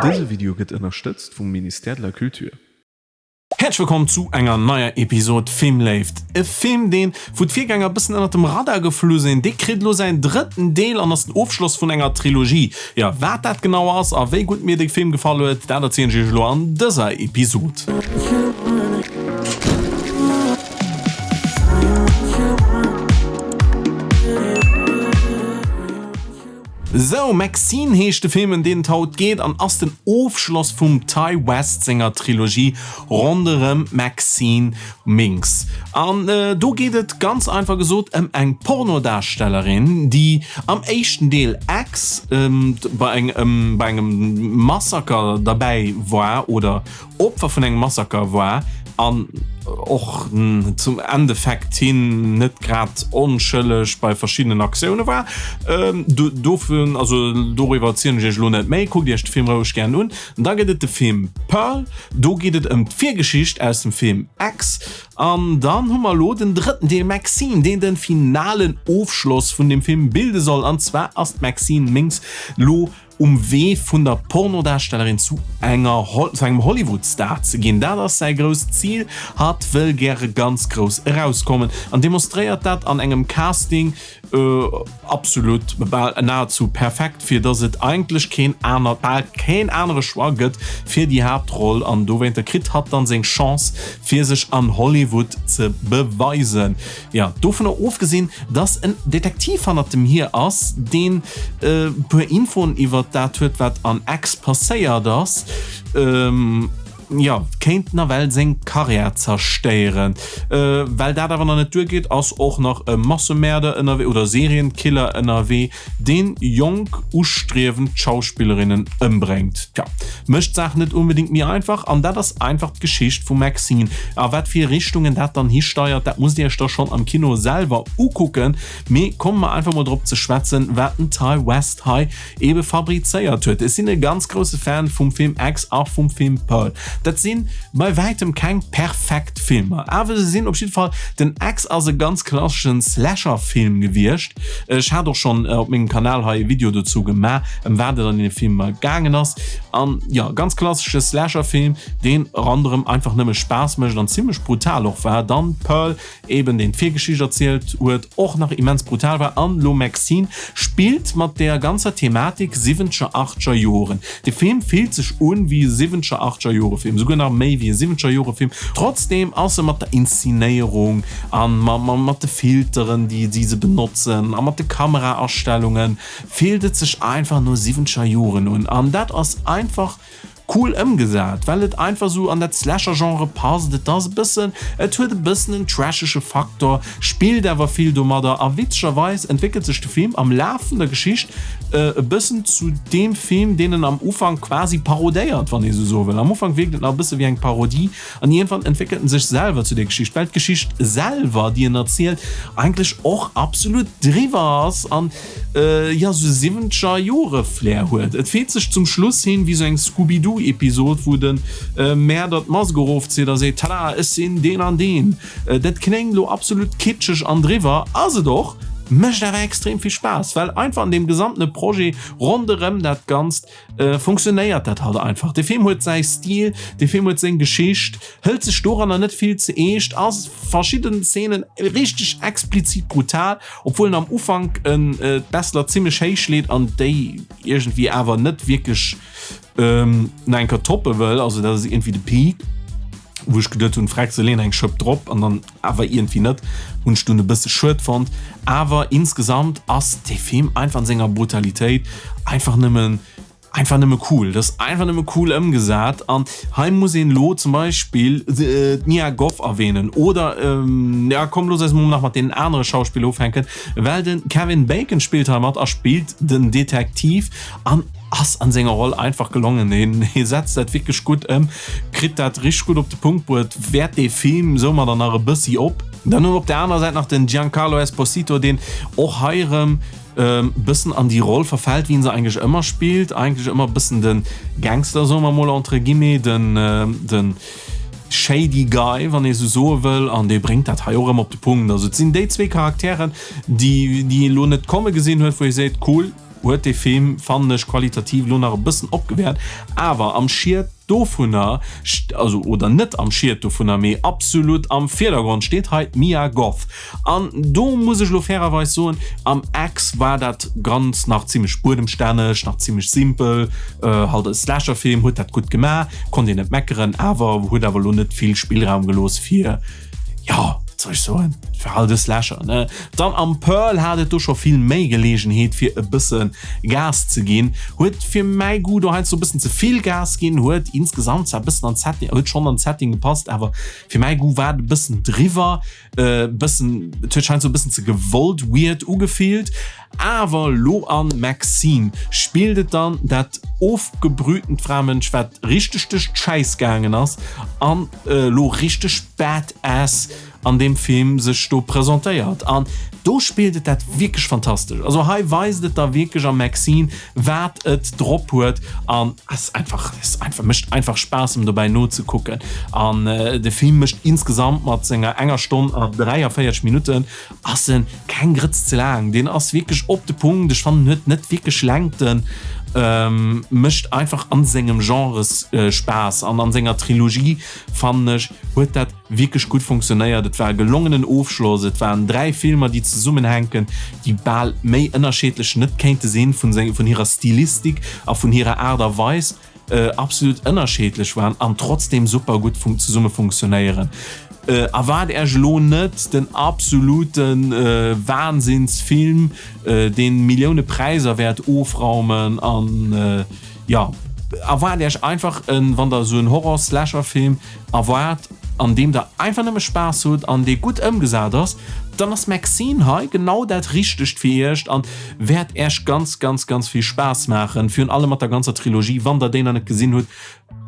Dëse Video gëtt ënnerstëtzt vum Ministère de la Culture. Häerzlech wëllkomm zu enger neier Episod Filmléift. E Film deen, wou d'Virgänger e bëssen ënnert dem Radar geflu sinn, dee kritt elo säin drëtten Deel an ass den Ofschloss vun enger Trilogie. Jo, wat dat genau ass a wéi gutt mir de Film gefall huet, dat erzielen ech iech elo an dëser Episod. Sou, Maxine heescht de Film ëm deen et haut geet an ass den Ofschloss vum Ti West senger Trilogie ronderëm d'Maxine Minx. An do geet et ganz einfach gesot ëm eng Pornodarstellerin, déi am éischten Deel X bei engem Massaker derbäi war oder Opfer vun engem Massaker war an och zum Endeffekt hin net grad onschëlleg bei verschiddenen Aktioune war. Dovun, also doriwwer erzielen ech iech elo net méi, kuckt iech de Film roueg gären un. Da gëtt et de Film Pearl, do geet et ëm d'Virgeschicht aus dem Film X. An dann hu mer elo den drëtten Deel Maxine, deen de finalen Ofschloss vun dem Film bilde soll. An zwar ass d'Maxine Minx lo um Wee vun der Pornodarstellerin zu enger zu engem Hollywood-Star ze ginn. Dat ass säi grousst Zil, hatt wëll gäre ganz grouss erauskommen an demonstréiert dat an engem Casting absolut bal nahezu perfekt, fir dass et eigentlech keen aner bal keen anere Choix gëtt fir déi Haaptroll an dowéinter kritt hatt dann seng Chance fir sech an Hollywood ze beweisen. Jo, dovunner ofgesinn, dass en Detektiv hannert dem hier ass, deen e puer Infoen iwwert dat huet, wat an X passéiert ass, jo, kéint nawell seng Karriär zerstéieren. Well dat awer nach net duergeet, ass och nach e Massemäerder ënnerwee, oder Serienkiller ënnerwee, Deen jonk ustriewend Schauspillerinnen ëmbréngt. Tja, mécht d'Saach net onbedingt méi einfach an dat ass einfach d'Geschicht vum Maxine. A wat fir Richtungen dat dann histeiert, dat musst dir iech da schonn am Kino selwer ukucken. Mee komme mer einfach mol drop ze schwätzen, wat den Ti West hei ebe fabrizéiert huet. Ech sinn e ganz grousse Fan vum Film X a vum Film Pearl. Dat sinn bei wäitem keng perfekt Filmer, awer se sinn op jidde Fall, den X ass e ganz klasseschen Slasher-Film gewiescht. Ech hat och schonn op mengem Kanal hei e Video dozou gemaach, ëm wat et an deene Filmer gaangen ass. An jo, ganz klassesche Slasher-Film, deen ronderëm einfach nëmme Spaass mécht an zimmlech brutal och war. Dann Pearl, eben deen d'Virgeschicht erzielt huet, och nach immens brutal war. An lo Maxine spillt mat der ganzer Thematik siwwenzeger, achteger Joren. De Film fillt sech un wéi e siwwenzeger, achteger Jore Film, souguer nach méi wéi e siwwenzeger Jore Film. Trotzdem ass e mat der Inszenéierung an mat de Filteren déi déi se benotzen a mat de Kameraastellungen fillt et sech einfach no siwwenzeger Joren un an dat ass einfach cool ëmgesat, well et einfach sou an dat Slasher-Genre passt. Et ass e bëssen, et huet e bëssen en trashege Faktor, spillt awer vill domadder a witzegerweis entwéckelt sech de Film am Laf vun der Geschicht e bëssen zu deem Film, deen en am Ufank quasi parodéiert, wann ee sou soe wëll. Am Ufank wierkt et nach e bësse wéi eng Parodie an iergendwann entwéckelt en sech selwer zu der Geschicht, well d'Geschicht selwer, déi en erzielt, eigentlech och absolut driwwer ass an jo sou siwwenzeger Jore Flair huet. Et fillt sech zum Schluss hin wéi sou eng Scooby-Doo Episod, wou de Mäerder d'Mask erofzitt a seet, Tada, ech sinn deen an deen. Dat kléngt elo absolut kitscheg an driwwer, ass et och, mécht awer extrem vill Spaass, well einfach an deem gesamtene Projet ronderëm dat Ganzt funktionéiert dat halt einfach. De Film huet säi Stil, de Film huet seng Geschicht, hëlt sech doranner net vill ze eescht, ass verschidden Szenen richteg explizit brutal, obwuel en am Ufank d'Bessler zimmlech héich leet an déi iergendwéi awer net wierklech nach eng Kéier toppe wëll. Also dat ass iergendwéi de Peak, wou ech geduet hunn, freck, se leeën eng Schëpp drop an dann awer iergendwéi net, hunn ech dunn e bësse schued fonnt. Awer insgesamt ass dee Film einfach an senger Brutalitéit einfach nëmmen einfach nëmme cool. Dat ass einfach nëmme cool ëmgesat an hei muss een elo zum Beispill d'Mia Goth erwähnen oder ja komm looss eis mol nach mat deenen anere Schauspiller ufänken, well de Kevin Bacon spillt hei mat a spillt den Detektiv an ass an senger Roll einfach gelongen. Hien hie setzt dat wierklech gutt ëm, kritt dat richteg gutt op de Punkt bruet, wäert dee Film soumadder nach e bëssi op. Dann hu mer op der anerer Säit nach den Giancarlo Esposito, deen och hei erëm e bëssen an déi Roll verfält, wéi en se eigentlech ëmmer spillt, eigentlech ëmmer e bëssen de Gangster, soe mer mol entre guillemets, den de shady Guy, wann ee sou soe wëll, an dee bréngt dat hei och erëm op de Punkt. Also et sinn déi zwee Charakteren, déi déi ee lo net komme gesinn huet, wou ee seet, cool. huet dee Film, fannen ech, qualitativ lo nach e bëssen opgewäert, awer am Schiet dovunner, also oder net am Schiet dovunner, mee absolut am Virdergrond steet hei d'Mia Goth. An do muss ech lo fairerweis soen, am X war dat Ganzt nach zimmlech buedemstänneg, nach zimmlech simpel, halt e Slasher-Film, huet dat gutt gemaach, konnt een net meckeren, awer huet awer lo net vill Spillraum gelooss fir, jo, wat soll ech soen, war halt e Slasher, ne? Dann am Pearl hat et do scho vill méi Geleegenheet fir e bësse Gas ze ginn, huet fir mäi Goût do heiansdo e bëssen ze vill Gas ginn, huet insgesamt zwar e bëssen an d'Setting, huet schonn an d'Setting gepasst, awer fir mäi Goût war et e bëssen driwwer. E bëssen, et huet scheint sou e bëssen ze gewollt weird ugefillt, awer lo an Maxine spillt et dann dat ofgebrühtent Framënsch wat richteg duerch d'Schäiss gaangen ass an lo richteg badass an deem Film sech do presentéiert an do spillt et dat wierklech fantastesch. Also hei weist et da wierklech am Maxine wat et drop huet an ass einfach ass einfach mécht einfach Spaass em dobäi nozekucken an de Film mécht insgesamt mat senger enger Stonn a 43 Minutten ass en keng Grëtz ze laang, deen ass wierklech op de Punkt, ech fannen en huet net wierklech Längten, mécht einfach an sengem Genre Spaass an an senger Trilogie fannen ech huet dat wierklech gutt funktionéiert. Et war e gelongenen Ofschloss. Et waren 3 Filmer, déi zesummenhänken, déi bal méi ënnerscheedlech net kéinte sinn, vun vun hirer Stilistik a vun hirer Aart a Weis absolut ënnerscheedlech waren an trotzdem super gutt zesumme funktionéieren. Erwaart Äech elo net den absolute Wahnsinnsfilm, deen Millioune Präiser wäert ofraumen an jo, erwaart Äech einfach en, wann der esou en Horror-Slasher-Film Erwaart, an deem der einfach nëmme Spaass hutt an dee gutt ëmgesat ass, dann ass Maxine hei genau dat Richtegt fir iech an wäert äech ganz, ganz, ganz vill Spaass maachen, virun allem mat der ganzer Trilogie. Wann der déi nach net gesinn hutt,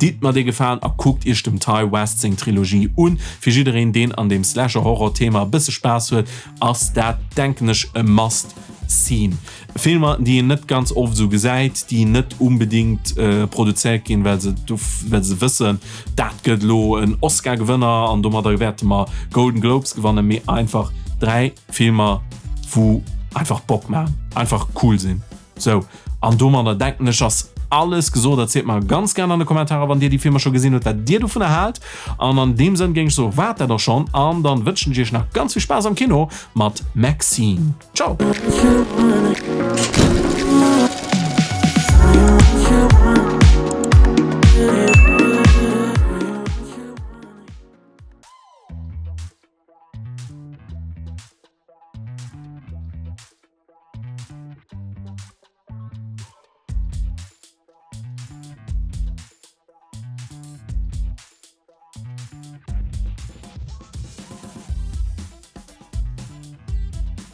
ditt mer dee Gefalen a kuckt iech dem Ti West seng Trilogie un. Fir jiddereen, deen an deem Slasher-Horror-Thema e bësse Spaass huet, ass dat, denken ech, e Must Seen. Filmer, déi een net ganz oft esou gesäit, déi net unbedingt produzéiert ginn, well se well se wëssen, dat gëtt elo en Oscar-Gewënner an domadder wäerte mer Golden Globes gewannen, mee einfach 3 Filmer, wou einfach Bock maachen, einfach cool sinn. Sou, an domadder denken ech ass alles gesot. Erzielt mer ganz gären an de Kommentarer, wann dir déi Filmer scho gesinn hutt, wat dir dovunner haalt. An an deem Sënn géing ech soen, war et dat och schonn an dann wënschen ech iech nach ganz vill Spaass am Kino mat Maxine. Ciao.